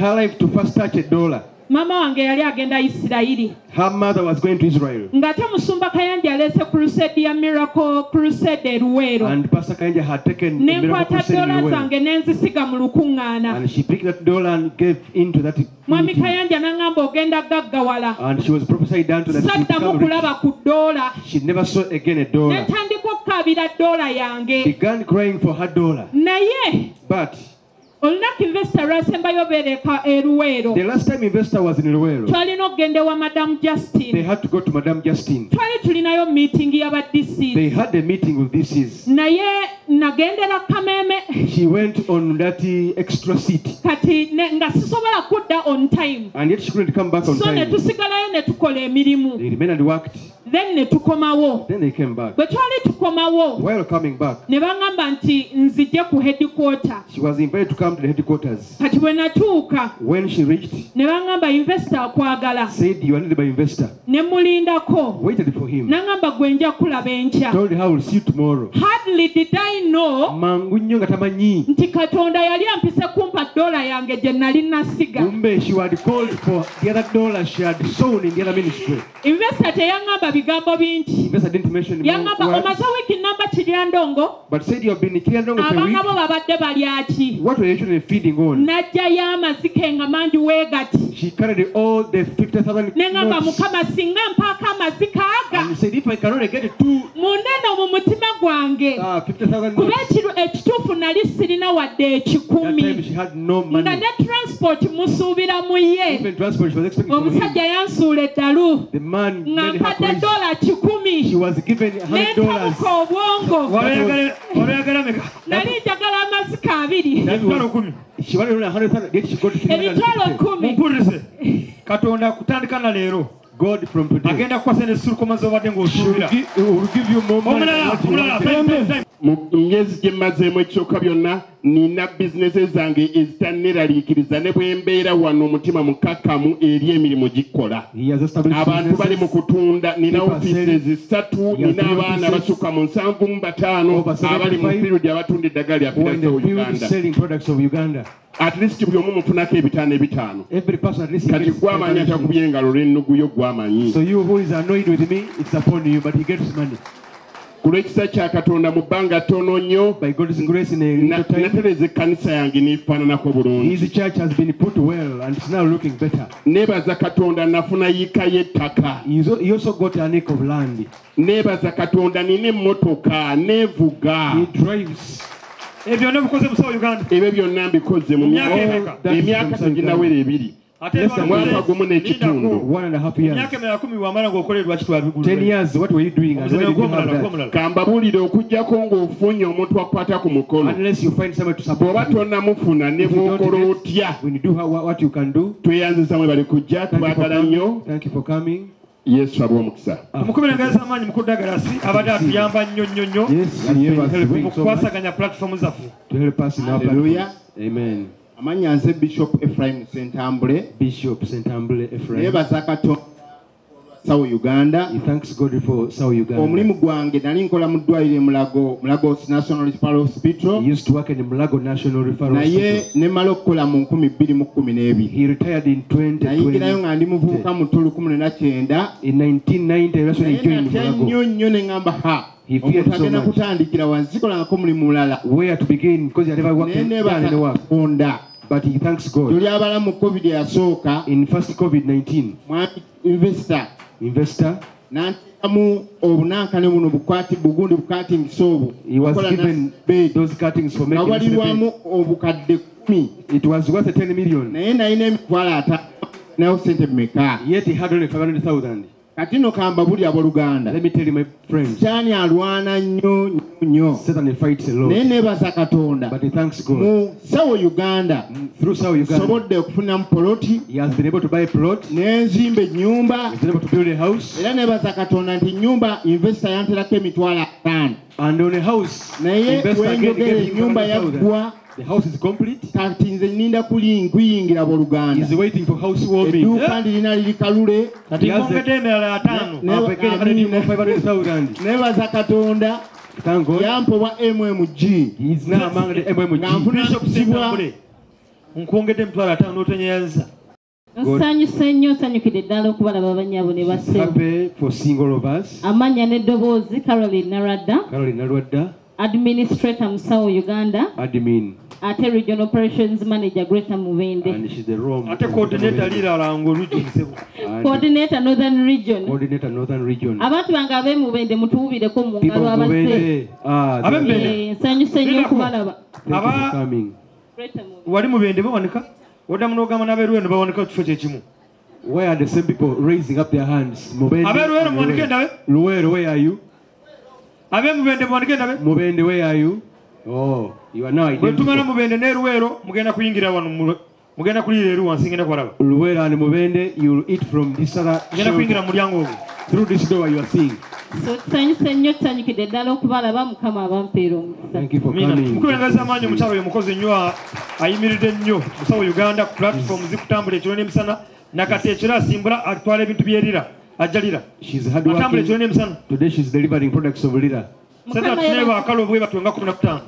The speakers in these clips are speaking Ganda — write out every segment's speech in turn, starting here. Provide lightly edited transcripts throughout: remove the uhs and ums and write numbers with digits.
her life to first touch a dollar. Mama wange yali agenda Isirayiri. Her mother was going to Israel. Ng'ate Musumba Kayanja aleese crusade ya Miracle Crusade e Luweero. And Pastor Kayanja had taken a miracle Ne nkwata crusade in dola Luweero. Zange ne nzisiga mu lukuŋŋaana. And she picked that dollar and gave into that Mwami meeting. Kayanja n'aŋŋamba ogenda gaggawala. And she was prophesied down to that she would Saddamu become rich. kulaba ku ddoola. She never saw again a Ne dollar. ntandika okukaabira ddoola yange. Began crying for her dollar. Naye But olunaku investor lwasembayo beereka e Luweero. the last time investor was in Luweero, Twalina okugenda ewa Madam they Justine. had to go to Madam Justine. Twali tulinayo meeting y'aba DCs. They had a meeting with DCs. Naye nagendera Kameme. She went on that extra seat. Kati nga sisobola kudda on time. And yet she couldn't come back on So ne time. tusigalayo ne tukola emirimu. They remained and worked. Then ne tukomawo. Then they came back. Bwe twali tukomawo, While coming back, ne baŋŋamba nti nzije ku headquarter. she was invited to come to the headquarters. Kati bwe natuuka, When she reached, ne baŋŋamba investor akwagala. said you are needed by investor. Ne mulindako. Waited for him. N'aŋŋamba gwe nja kulaba enkya. Told her I will see you tomorrow. Hardly did I know Mangu nnyo nga tamanyi. nti Katonda yali ampise kumpa dola yange gye nali nasiga. Kumbe she had called for the other dollar she had sown in the other ministry. Investor teyaŋŋamba bigambo bingi. Investor didn't mention more Yaŋŋamba words, omaze wiiki namba Kiryandongo, but said you have been in Kiryandongo for a abaana week. bo babadde balya ki? What were you children feeding on? N'aggyayo amazike nga mangi weegati. She carried all the 50,000 Ne ŋŋamba notes Mukama singa mpaako amazike aga and said if I can only get two munene mu mutima gwange. 50,000 Kuba notes. ekituufu nali sirina wadde That time ekikumi. she had no Nga money. ne transport musuubira mu ye. Even transport she was expecting from him. Omusajja yansuula eddalu. The man Nga made her mpadde crazy. dola kikumi. She was given Ne $100. ntabuka obwongo. Wali meka? Nali njagala amazike abiri. That Emitwalo was, kumi. she wanted only 100,000. Yet she got Emitwalo 350. kumi. Mumpulirize. Katonda kutandika na leero. God from today Agenda kukwasa n'essurukoma z'obadde ng'osuubira. will give you more money than Omulala, what you omulala, wanted. time, time. Mu myezi gye mmazeemu ekisooka byonna nina bizinesi zange ezitanneeraliikiriza ne bwe mbeera wano omutima mukakkamu eri emirimu gikola. He has established Abantu bali mu businesses. kutunda, nina People are ofiisi selling. 3, He has nina three abaana offices. abasukka mu 75 Over abali mu 75 field abatunda eddagala lyaffe who are in lya the field Uganda. selling products of Uganda. At least buli omu mufunako ebitaano ebitaano. Every person at least he Kati gets gwe amanyi 500. atakubye engalo olw'ennugu yo gw'amanyi. So you who is annoyed with me, it's upon you, but he gets money. Ku lw'ekisa kya Katonda mu bbanga ttono nnyo By God's grace in a little time, natereza ekkanisa yange n'efaananako bulungi. his church has been put well and it's now looking better. Neebaza Katonda nafuna yiika y'ettaka. He also got an acre of land. Neebaza Katonda nina emmotoka neevuga. He drives. Ebyo byonna bikoze musawo Uganda. Ebyo byonna mbikoze mu Myaka emeka? emyaka teginnawera ebiri. Ate Less than Mwaka gumu n'ekitundu. 1.5 years. Emyaka emirala 10 wamala ng'okolerwa kitwabigulu. 10 years, what were you doing and why did you have that? Kambabuulire okuggyako ng'ofunye omuntu akwata ku mukono. Unless you find somebody to support Bw'oba you. tonnamufuna ne If you don't bw'okola get, otya. when you do what you can do. Tweyanziza mwe bali kujja Thank you for twagala nnyo. coming. Thank you for coming. Yesu abe omukisa. Omukubira engalo z'amaanyi mukulu Douglas abadde atuyamba nnyo nnyo nnyo Yes, he has been mu helping so much kukwasaganya platform zaffe. to help us in our Hallelujah. platforms. Amen. Amannya nze Bishop Ephraim Sentambule. Bishop Sentambule Ephraim. Neebaza Katonda Sawo Uganda. He thanks God for Sawo Uganda. Omulimu gwange nali nkola mu ddwaliro e Mulago, Mulago National Referral Hospital. He used to work in the Mulago National Referral Naye Hospital. ne mmala okukola mu 2012. He retired in Nayingirayo 2020. nga ndi muvubuka muto 1990. In 1990, that's when he Naye joined natya Mulago. nnyo nnyo ne ŋŋamba ha He feared omuntu so agenda much. kutandikira wansi sikolangako mulimu mulala. Where to begin because he had never worked Naye done neebaza any work. Katonda. But he thanks God. Tuli abalamu mu COVID eyasooka. In first COVID-19, Mwami investor investor, n'anteekamu obunankane buno bukwati bugundi bukatingisa obwo. he was Okola given bed. those cuttings for Nga making this bed. walirwamu obukadde 10. It was worth 10 million. Naye nalina emitwalo ataano nayo ssente mmeka? Yet he had only 500,000. Kati nno kambabuli abooluganda. Let me tell you, my friends, Sitaani alwana nnyo nnyo nnyo. Satan fights a Naye lot. neebaza Katonda. But he thanks God. Mu Sawo Uganda Through Sawo Uganda, nsobodde okufunamu poloti he has been able to buy a plot, ne nzimba ennyumba. he's been able to build a house, Era neebaza Katonda nti ennyumba investor yanterako emitwalo 50. and on a house, Naye investor again wenjogera gave him ennyumba 500,000. yaggwa. The house is complete. Kati nze nninda kuyingira abooluganda. He's waiting for housewarming. Edduuka ndirina liri kalule. Kati He has nkwongedde emirala 5. I've again added him more 500,000. Neebaza Katonda Thank God. yampa obwa MMG. He is now among the Nga MMG. nfuna Bishop kusibwa Sentambule. Nkwongedde 50,000 n'otonyeyanza. Nsanyuse nnyo, nsanyukidde ddala okubalaba bannyabo ne bassebo. Happy for seeing all of us. Amannya n'eddoboozi Caroline Nalwadda. Caroline Nalwadda. Administrator Musawo Uganda. Admin. Ate Regional Operations Manager Greater Mubende. And she's the Rome. Ate coordinator Lira Lango region sebo. Coordinator Northern Region. Coordinator Northern Region. Abantu bange ab'e Mubende mutuwubireko mu ngalo abazze. Ab'e Mubende. Nsanyuse nnyo okubalaba. Thank you for coming. Wali Mubende bawanika? Oddamu n'ogamba n'ab'e bawanika ku kifo kye kimu. Where are the same people raising up their hands? Mubende. Ab'e Luweero muwanike ndabe. Luweero, where are you? Ab'e Mubende muwanike ndabe. Mubende, where are you? Oh, you are now identical. Bwe tumala Mubende ne Luweero mugenda kuyingira wano, mugenda kuliira eri wansi, ngenda kubalaba. Luweero and Mubende, you will eat from this other. Ngenda kuyingira mu mulyango ogwo. Through this door you are seeing. So tusanyuse nnyo, tusanyukidde ddala okubalaba, Mukama abampeere omukisa. Thank you for coming. Mukulengaza amaanyi omukyala oyo mukozi nnyo, ayimiridde nnyo Musawo Uganda ku platform zikutambula ekiro n'emisana, nakati ekiro asimbula atwala ebintu by'erira, ajja Lira. She's hard working. Today she's delivering products of Lira. If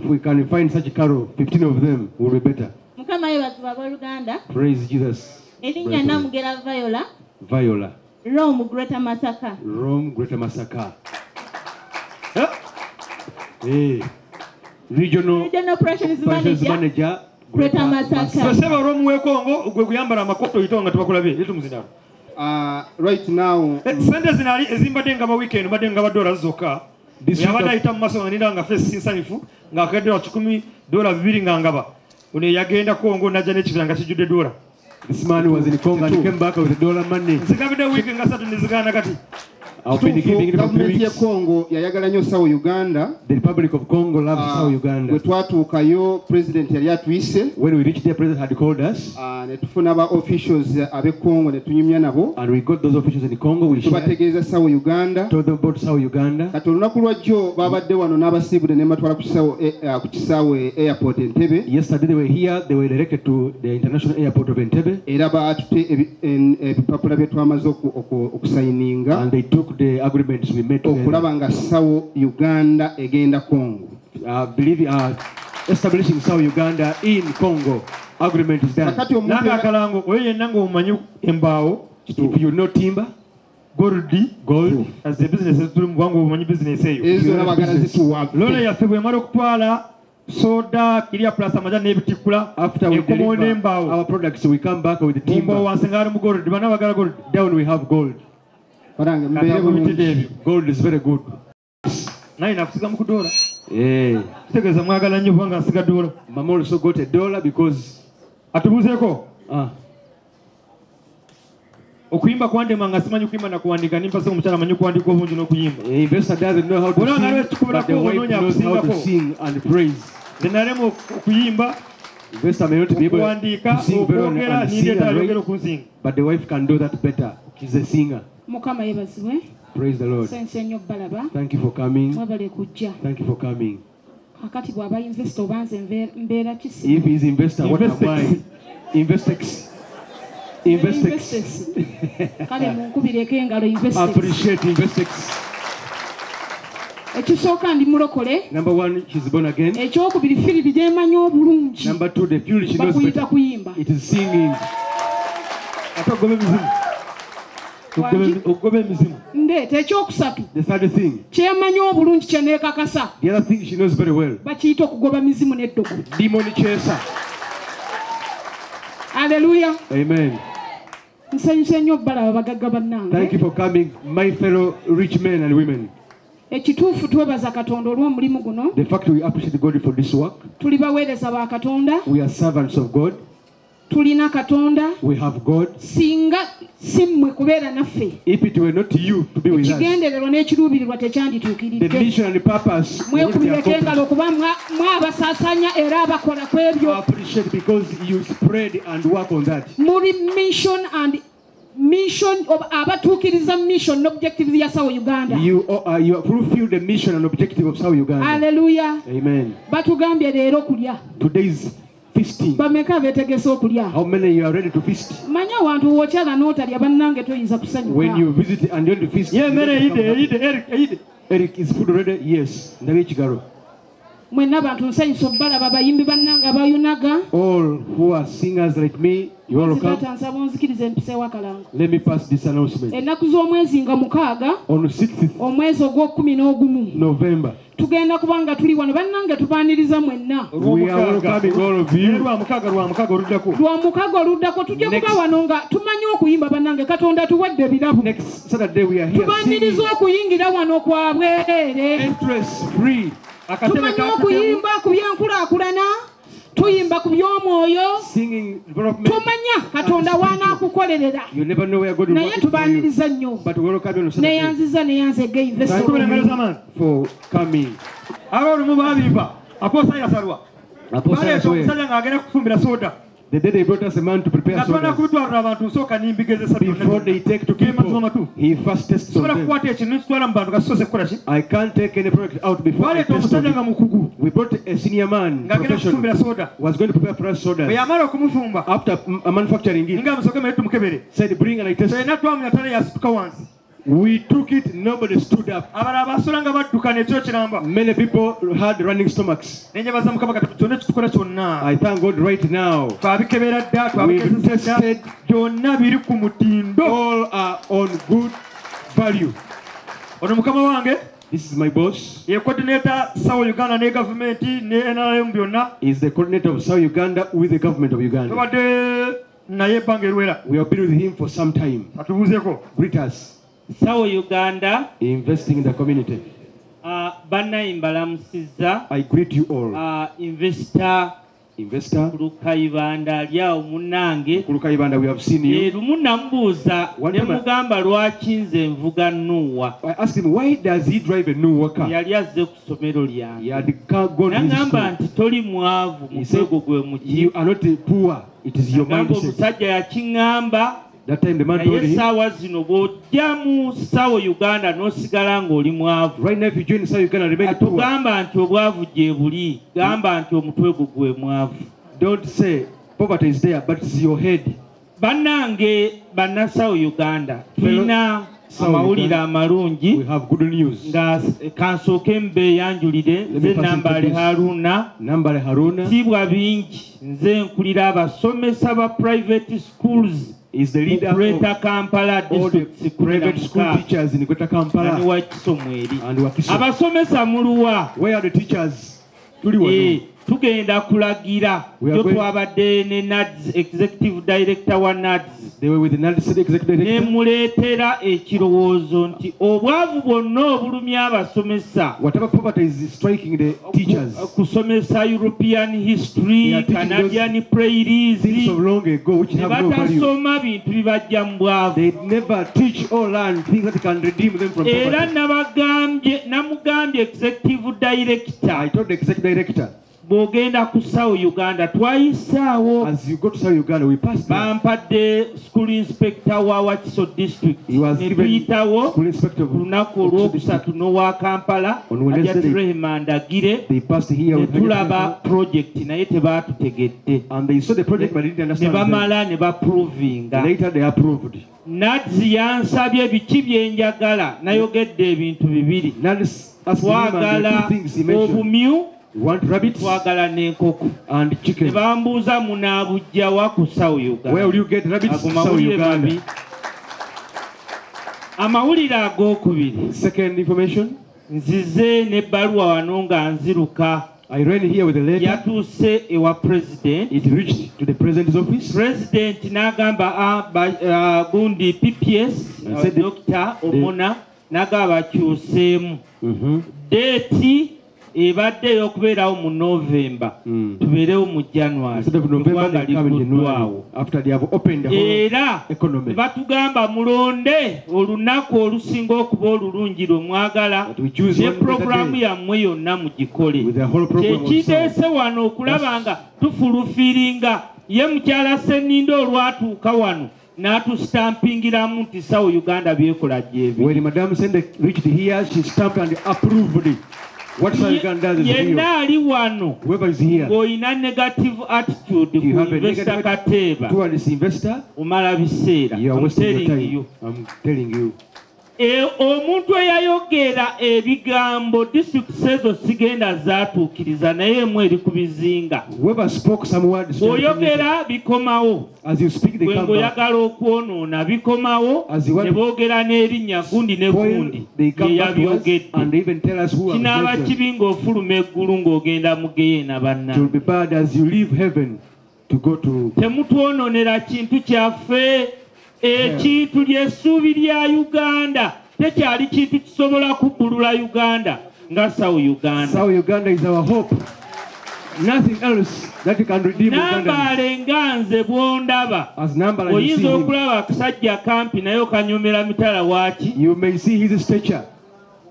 we can find such a carol, 15 of them will be better. Mukama yeebazibwe abooluganda. Praise Jesus. Erinnya Namugera Viola. Viola. Rome Greater Masaka. Rome Greater Masaka. Hey. Regional Operations Manager Greater Masaka. Seba Rome we Congo gwe kuyambala amakoto itonga tubakulabye letu muzindalo. Right now sente zinali ezimbadde nga ba weekend mbadde nga ba dollars zokka. Yabadde ayita mu maaso nga ninda nga face nsanyufu ng'akadde $1,000 $2 nga ngaba. Ono yagenda Congo n'ajja n'ekibira nga kijjudde dola. This man was in Congo and he came back with dollar money. Nzigabidde wiiki nga 3 nezigaana kati. I've been giving it for 3 weeks. Congo yayagala nnyo Sawo Uganda. The Republic of Congo loves Sawo Uganda. Bwe twatuukayo president yali atuyise. When we reached there, president had called us. Ne tufuna ba officials ab'e Congo ne tunyumya nabo. And we got those officials in Congo. We shared. Tubategeeza Sawo Uganda. Told them about Sawo Uganda. Kati olunaku lwajjo babadde wano n'abasiibudde ne mbatwala ku kisaawe airport Entebbe. Yesterday they were here. They were directed to the international airport of Entebbe. Era baatute ebipapula bye twamaze okusayininga. And they took the agreements we made together. Okulaba nga Sawo Uganda egenda Congo. Establishing Sawo Uganda in Congo. Agreement is done. Nanga akalango oyo yenna ng'omumanyi embaawo. If you know timber, gold, gold. As the business tuli mu bwangu obumanyi business eyo. Ezo n'abagala zituwa. Lola yaffe bw'emala okutwala soda, kiria plus amajani n'ebitikula. After we deliver our products, we come back with the timber. Wansi nga mu gold, bana bagala gold. Down we have gold. Gold is very good. Naye nakusiga mu kudola. Eh. Kitegeeza mwagala nnyo kubanga nsiga dola. Mama also got a dollar because atubuuzeeko. Okuyimba kwandema nga simanyi kuyimba na kuwandiika, nimpasa omukyala amanyi okuwandiika obungi n'okuyimba. Investor doesn't know how to sing, but the wife knows how to sing and praise. Nze nalema okuyimba. Investor may not be able to sing very well and sing and write, but the wife can do that better. She's a singer. Mukama yeebazibwe. Praise the Lord. Nsanyuse nnyo okubalaba. Thank you for coming. Mwebale kujja. Thank you for coming. Kakati bw'aba investor oba nze mbeera kisi. If he's investor, what am I? Investex. Investex. Kale munkubireko engalo Investex. Appreciate Investex. Ekisooka ndi mulokole. Number one, she's born again. Ekyokubiri field gy'emanyi obulungi. Number two, the field she knows better. Kuyimba. It is singing. Ate ogoba emizimu. Ogoba emizimu. Ndeeta ekyokusatu. The third thing. Kyemanyi obulungi kye neekakasa. The other thing she knows very well. Bakiyita okugoba mizimu n'eddogo. Demon chaser. Hallelujah. Amen. Nsanyuse nnyo okubalaba bagagga bannange. Thank you for coming, my fellow rich men and women. Ekituufu twebaza Katonda olw'omulimu guno. The fact we appreciate God for this work. Tuli baweereza ba Katonda. We are servants of God. Tulina Katonda. We have God. Singa si mmwe kubeera naffe. If it were not you to be with us. Ekigendererwa n'ekiruubirirwa tekyandituukiridde. The mission and the purpose. Mwekubireko engalo kuba mwabasaasaanya era abakola ku ebyo. Appreciate because you spread and work on that. Muli mission and mission of abatuukiriza mission objectives ya Sawo Uganda. You fulfill the mission and objective of Sawo Uganda. Hallelujah. Amen. Batugambye leero kulya. Today's feasting. Bameka beetegese okulya. How many you are ready to feast? Manya abantu wokyala n'otalya bannange toyinza kusanyuka. When you visit and you want to feast. Yeah, Mary, Eric, Eric. Eric, is food ready? Yes. Ndabye ekigalo. Mwenna abantu nsanyusa obbalaba abayimbi bannange abayunaga. All who are singers like me, you all come. Taata nsaba onzikirize empiseewo akalango. Let me pass this announcement. Ennaku z'omwezi nga 6 On 6th omwezi ogw'okumu November, tugenda kuba nga tuli wano bannange tubaaniriza mwenna. we are welcoming all of you. Lwa mukaaga oluddako. Lwa mukaaga oluddako tujja kuba wano nga tumanyi okuyimba bannange Katonda tuwadde ebirabo. Next Saturday we are here Tubaaniriza singing. okuyingira wano kwa bwereere. Entrance free. Tumanyi okuyimba ku byenkulaakulana, tuyimba ku by'omwoyo, Singing development. tumanya Katonda w'anaakukolerera. You never know where God will Naye work it for you. tubaaniriza nnyo. But we welcome you on Saturday. Neyanziza neyanze Thank you for coming. Abalumu babimba aposa yasalwa. Apostle Baleeta Swear. omusajja ng'agenda kufumbira soda. The day they brought us a man to prepare Nga twana sodas, kubitwalira abantu nsooka nimbigezesa byonna. before they take to people, he first tests on Sobola them. kukwata ekintu nekitwala mu bantu nga sisoose kukola ki? I can't take any product out before I Baleeta test on omusajja nga it. mukugu We brought a senior man, ng'agenda professional, kufumbira soda. was going to prepare for us Bwe sodas. yamala okumufumba After manufacturing it, nga musooke mmere tumukebere. said, bring and I test. Ffenna twamunya tale yasituka wansi. We took it, nobody stood up. Abalala baasula nga badduka n'ekiro kiramba. Many people had running stomachs. Ne njebaza Mukama kati kyonna kitukola kyonna. I thank God right now. Twabikebera dda, We've twabigezesa dda. tested, Byonna biri ku mutindo. all are on good value. Ono mukama wange This is my boss. ye coordinator SAO Uganda ne gavumenti ne NRM byonna. He's the coordinator of SAO Uganda with the government of Uganda. Tubadde naye ebbanga eriwera. We have been with him for some time. Atubuuzeeko. Greet us. SAO Uganda, Investing in the community. Bannaye mbalamusizza. I greet you all. Investor Investor Kayibanda ali awo munnange. Mukulu Kayibanda, we have seen you. Lumu namubuuza One ne time I- mugamba lwaki nze nvuga Nuwa. I asked him, why does he drive a new car? Yali azze ku ssomero He lyange. had gone to his N'aŋŋamba school. nti toli mwavu He said, mutwe gwo gwe muki. you are not poor. It is your Agamba mindset. omusajja yakiŋŋamba That time the man naye told him, essaawa zino bw'ojja mu SAO Uganda n'osigala ng'oli mwavu. right now if you join SAO Uganda and remain poor, Tugamba nti obwavu gye buli, gamba nti omutwe gwo gwe mwavu. don't say poverty is there, but it's your head. Bannange banna SAO Uganda tulina SAO amawulire Uganda, amalungi we have good news. nga kansooke mbeeyanjulire Let me nze first Nambale introduce Haruna. Nambale Haruna Bitiibwa bingi nze nkulira abasomesa ba private schools is the leader mu Greater of Kampala all the districts kumi na private school mukaaga teachers in Greater nga ne Kampala Wakiso mweri. and Wakiso. Abasomesa muluwa? Where are the teachers? Tuli wano. Tugenda kulagira We are jo going- twabadde ne NADS executive director wa NADS They were with the NADS executive ne director. muleetera ekirowoozo nti obwavu bwonna obulumya abasomesa Whatever poverty is striking the teachers, kusomesa European They history, are teaching Canadian prairies, things of long ago which ne have no value. batasoma bintu bibajja mu bwavu. They never teach or learn things that can redeem them from Era poverty. nabagambye namugambye executive director I told the executive director, bw'ogenda ku SAO Uganda twayisaawo as you go to SAO Uganda, we passed there. bampadde school inspector wa Wakiso district He was ne given tuyitawo school inspector of ku lunaku Wakiso olwokusatu district. n'owa Kampala On Wednesday, Hajat Rehema Ndagire They passed here ne with Hajat tulaba Rehema, project naye tebaatutegedde and they saw the project but didn't ne understand them. bamala ne baprovinga. Later they approved. NADS yansabye biki bye njagala nayogedde ebintu bibiri. NADS asked him and the Twagala two things he mentioned. obumyu We want rabbits twagala n'enkoko. and Ne chicken. bambuuza munaabujja wa ku SAO Where will Uganda. you get rabbits? Ago SAO mawulire Uganda. mabi. Amawulire agookubiri. Second information, Nzize n'ebbaluwa wano nga nziruka. I ran here with a letter. Yatuuse ewa president. It reached to the president's office. President n'agamba gundi PPS And said the- Dr. Omona n'agamba bakyuseemu. Deeti ebadde ey'okubeerawo mu November tubeerewo mu January. Instead of November, Eggwanga they come in January ligguddwawo. after they have opened the whole Era economy. batugamba mulonde olunaku olusinga okuba olulungi lwe mwagala That we choose ne one better puroguramu day yammwe yonna mugikole. with the whole program of SAO. Kyekireese wano okulaba nga tufulufiringa ye mukyala Sseninde olwatuuka wano n'atusitampingiramu nti SAO Uganda byekola gyebiri. When Madam Sende reached here, she stamped and approved it. What SAO Uganda does is real. Yenna ali wano Whoever is here ng'olina negative attitude You ku have a investor negative Kateeba towards this investor, omala biseera. you are I'm wasting your telling time. you. I'm telling you. Omuntu eyayogera ebigambo disitulikiti ezo sigenda zaatuukiriza naye emu eri ku bizinga. Whoever spoke some words, Bw'oyogera bikomawo. as you speak, they Bwe come back. ng'oyagala okwonoona bikomawo As you want ne boogera n'erinnya gundi ne Spoil, gundi they come back to us yeyabyogedde. and they even tell us who have Kinaaba mentioned. kibi ng'ofuluma eggulu ng'ogenda mu geyeena It will bannange. be bad as you leave heaven to go to. Temutwonoonera kintu kyaffe. Ekintu ly'essuubi lya Uganda tekyali kintu kisobola kubbulula Uganda nga South Uganda. South Uganda is our hope. Nothing else that can redeem Uganda. Nambaale nga nze bw'ondaba As Nambala, you see oyinza him, okulaba akasajja kampi naye okanyomera mitala waaki. you may see his stature.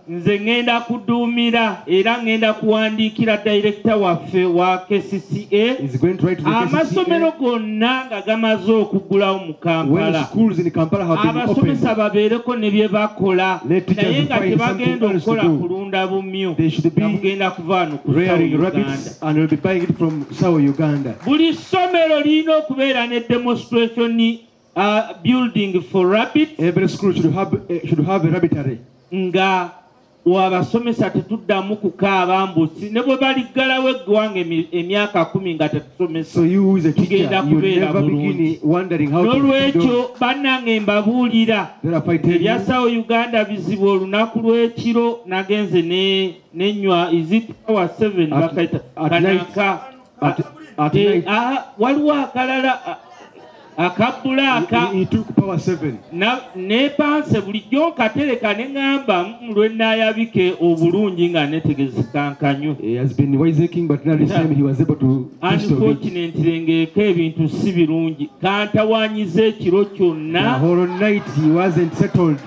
Nze ŋŋenda kuduumira era ŋŋenda kuwandiikira dayirekita waffe wa KCCA. He's going to write to the Amasomero KCCA. gonna nga gamaze okuggulawo mu When Kampala, schools in Kampala have been abasomesa opened, babeereko ne bye bakola Let teachers naye nga find tebagenda something else to okukola do. kulunda bumyu They should be nga mugenda kuva wano ku South rearing Uganda. rabbits and will be buying it from South Uganda. Buli ssomero lirina okubeera ne demonstration building for rabbits Every school should have a rabbitry. Nga abasomesa tetuddamu kukaaba mbusi ne bwe baliggalawo eggwanga emyaka 10 nga tetusomesa. So you who is a teacher, Tugenda you kubeera never bulungi. begin wondering how to feed N'olwekyo bannange mbabuulira Therefore, I tell ebya you, South Uganda bizibu. Olunaku lw'ekiro nagenze nenywa is it hour 7 bakayita at night, kanaka at night, waliwo akalala akabulaaka he took power 7. Nepanse bulijjo nkatereka ne ŋŋamba lwe nnaayabike obulungi nga netegezeka nkanywe. He has been wiseacring, but now this time he was able to taste of it. Unfortunately ng'eko ebintu si birungi kantawaanyiza ekiro The kyonna. whole night he wasn't settled.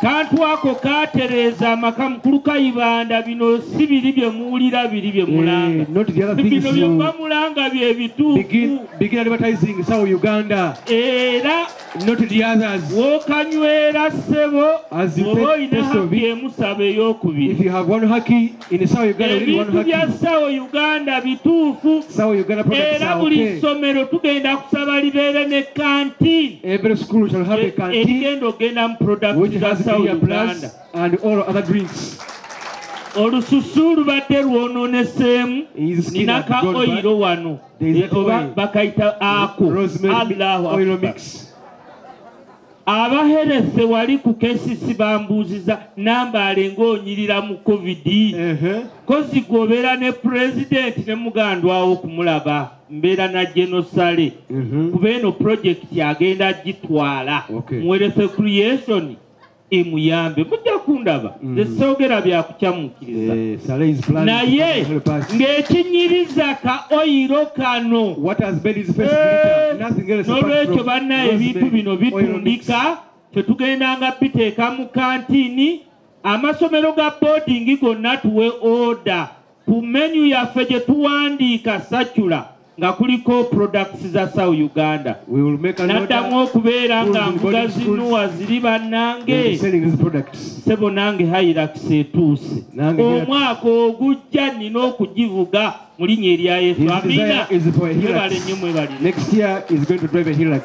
Kantu ako kaatereeza amaka mukulu Kayibanda bino si biri bye muwulira biri bye mulanga. Not the other things Bino bye you bamulanga bye bituufu. begin advertising South Uganda, Era not the others. w'okanywera ssebo As you oba take olina taste of haki it, emusaba ey'okubiri. if you have one haki in South Uganda, you need one Ebintu bya haki. South Uganda bituufu. South Uganda products Era are buli okay. ssomero tugenda kusaba libeere ne kantiin Every school shall have a canteen erigenda ogenda mu products which za has South beer Uganda. plus and all other drinks. Olususu lubadde lwonooneseemu. His skin Nina had ka gone bad. oyiro wano There is that oba oil. bakayita ako Rosemary Allahu oil Akbar. mix. Abaherese wali ku KCC bambuuziza Nambaale ng'onyirira mu COVID. Kozi gwobeera ne pulezidenti ne mugandwawo okumulaba mbeera na General kuba eno projekiti agenda gitwala Okay. muwerese creation emuyambe mujja kundaba nze soogera byakukyamuukiriza. Saleh is planning Naye to help us. ng'ekinyiriza ka oyiro kano What has made his face glitter? Nothing else apart n'olwekyo from bannaye ebintu rosemary bino oil mix. bitundika tetugendanga biteeka mu kantiini. Amasomero ga boarding gonna tuwe order ku menu yaffe gye tuwandiika sacula nga kuliko products za South Uganda. We will make an order. Naddamu okubeera nga Schools in nvuga boarding schools. zinuwa ziri We will be bannange. selling these products. Ssebo nange Hilux etuuse. Nange Hilux. Omwaka ogujja nnina okugivuga mu linnya erya Yesu. His Amiina. desire is for a Mwebale Hilux. nnyo mwebale. Next year he's going to drive a Hilux.